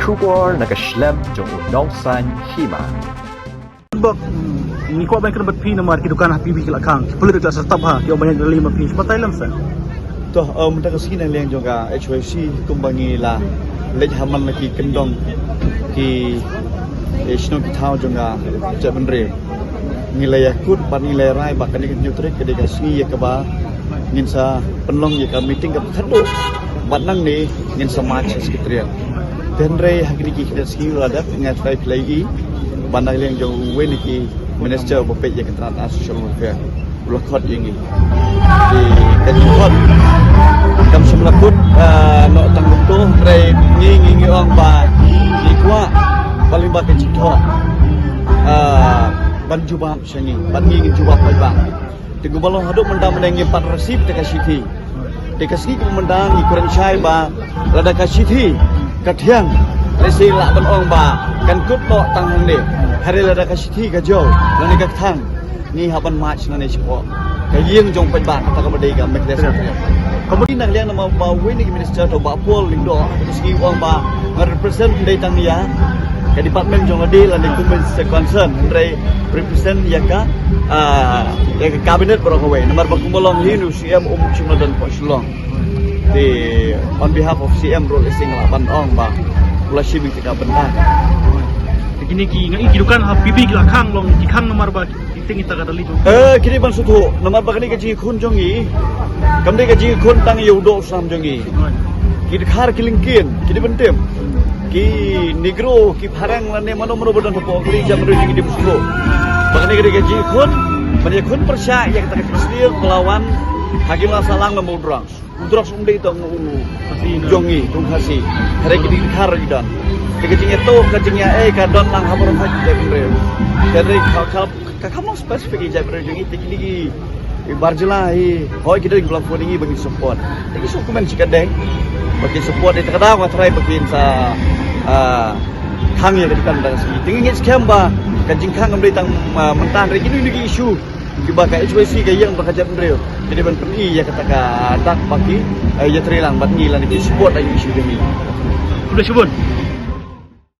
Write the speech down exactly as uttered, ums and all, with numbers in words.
Khubor na ka shlem jong u nongsan hima. Bok, ngi kwah ban kren bad phi namar ki dukan ha P B ki la khang. Ki pulit ki la sah tap ha, ki ong ban ïaid rally ma phi. Shu batai lem sa. To, eh, mynta ka sngi na liang jong ka H Y C kumba ngi la leit ha man la ki kyndong ki, eh, shnong ki thaw jong ka jaitbynriew. Ngi la ïakut bad ngi la rai ba kane ka hynñiew tarik ka dei ka sngi ïa kaba ngin sa pynlong ïa ka meeting kaba khadduh. Bad nangne ngin sa march sha Secretariat. Te hynrei ha kine ki khyndiat sngi la dep nga try play i ba na liang jong uwei na ki minister uba peit ïa ka tnat social welfare u la khot ïa ngi. Te ka jingkhot kam shym la kut, ah, noh tang kumto, hynrei ngi ngi ngi ong ba ngi kwah ba lyngba ka jingthoh, ah, ban jubab sha ngi, ban ngi ngin jubab paidbah. Te kumba long haduh mynta mynne ngim pat receive te ka shithi. Te ka sngi kumba mynta ngi kren shai ba lada ka shithi ka thiang, lehse lah ban ong ba kan kut noh tang hangne. Hynrei lada ka shithi ka jew lane ka kthang, ngi hap ban march nangne shapoh ka ïing jong paidbah kata kaba dei ka Mekles. Ka mut na liang namar ba uwei na ki minister to Bah Paul Lyngdoh, ka sngi u ong ba nga represent dei tang ïa ka department jong lade lane kumba sa concern, hynrei represent ïa ka, ah, ïa ka cabinet baroh kawei. Namar ba kumba long hi u C M um shym la don hapoh Shillong. Te on behalf of C M ruh lehse nga lah ban ong ba u la shim ïa ka bynta. Te kine ki, nga i ki dukan ha P B ki la khang, long ki khang namar ba ki tieng ïa ka rally jong. Eh, kine ban sngewthuh namar ba kane ka jingïakhun jong ngi kam dei ka jingïakhun tang ïa u doh u snam jong ngi. Ki dkhar ki lyngkien, ki dei ban tim. Ki Negro, ki phareng lane mano mano ba don hapoh kane ka jaitbynriew jong ngi, dei ban sngewthuh ba kane ka dei ka jingïakhun ban ïakhun pyrshah ïa kata ka kslier ka la wan ha ki la sahlang lem bad u drugs. U drugs um dei tang u jong ngi, u Khasi. Hynrei ki dkhar ki don. Te ka jingïathuh, ka jingïaei ka don lang ha baroh ki jaitbynriew. Hynrei ka, ka, ka kham long specific ïa jaitbynriew jong ngi, te kine ki, ki bar jylla hi, hooid ki don ki la phone ïa ngi ba ngin support. Te ki shu comment shi kyndiat ba kin support, te ka daw nga tharai ba kin sa, ah, khang ïa ka dukan da ka sngi. Te ngi ngeit skhem ba ka jingkhang kam dei tang, ah, mynta, hynrei kine ki issue kiba ka H Y C ka ïeng bad ka jaitbynriew ki dei ban pyni ïa kata ka dak ba ki, eh, ïatreilang bad ngi lane ki support ïa ki issue jong ngi. Khublei shibun.